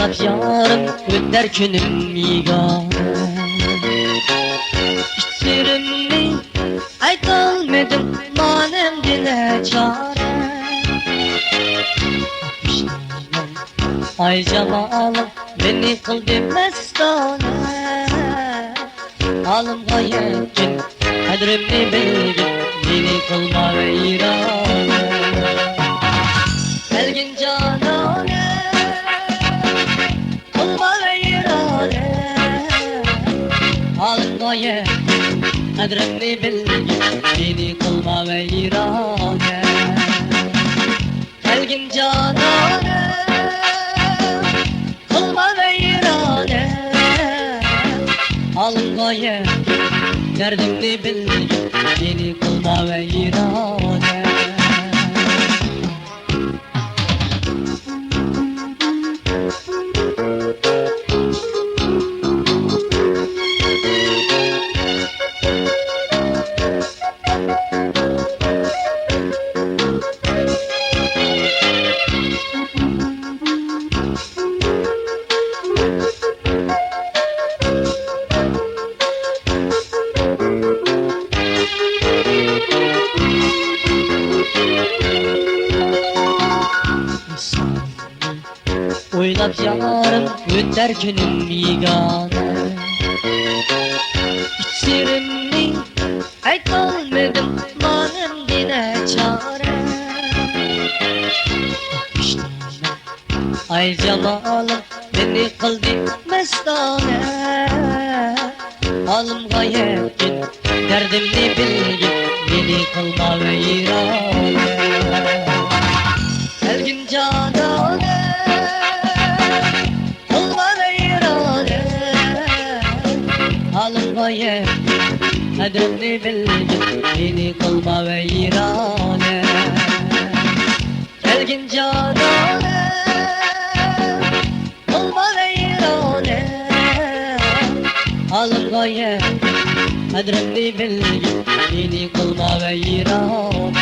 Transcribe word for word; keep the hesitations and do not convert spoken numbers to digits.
ئويلاپ يارىم ئۆتەر كۈنۈم يېگانە. ئىچ سىرىمنى ئېيتالمىدىم، مانا ئەمدى نەچارە. ئاي جامالىڭ مېنى قىلدى مەستانە. ھالىمغا يەتكىن، قەدرىمنى بىلگىن، مېنى قىلما ۋەيرانە. كەلگىن جانانە، قىلما ۋەيرانە. ھالىمغا يەتكىن، قەدرىمنى بىلگىن، مېنى قىلما ۋەيرانە. كەلگىن جانانە، قىلما ۋەيرانە. ھالىمغا يەتكىن، دەردىمنى بىلگىن، مېنى قىلما ۋەيرانە. ئويلاپ يارىم ئۆتەر كۈنۈم يېگانە. ئىچ سىرىمنى ئېيتالمىدىم، مانا ئەمدى نەچارە. ئاي جامالىڭ مېنى قىلدى مەستانە. ھالىمغا يەتكىن، دەردىمنى بىلگىن، مېنى قىلما ۋەيرانە. كەلگىن جانانە، قىلما ۋەيرانە. ھالىمغا يەتكىن، قەدرىمنى بىلگىن، مېنى قىلما ۋەيرانە. كەلگىن جانانە، قىلما ۋەيرانە. ھالىمغا يەتكىن، قەدرىمنى بىلگىن، مېنى قىلما ۋەيرانە.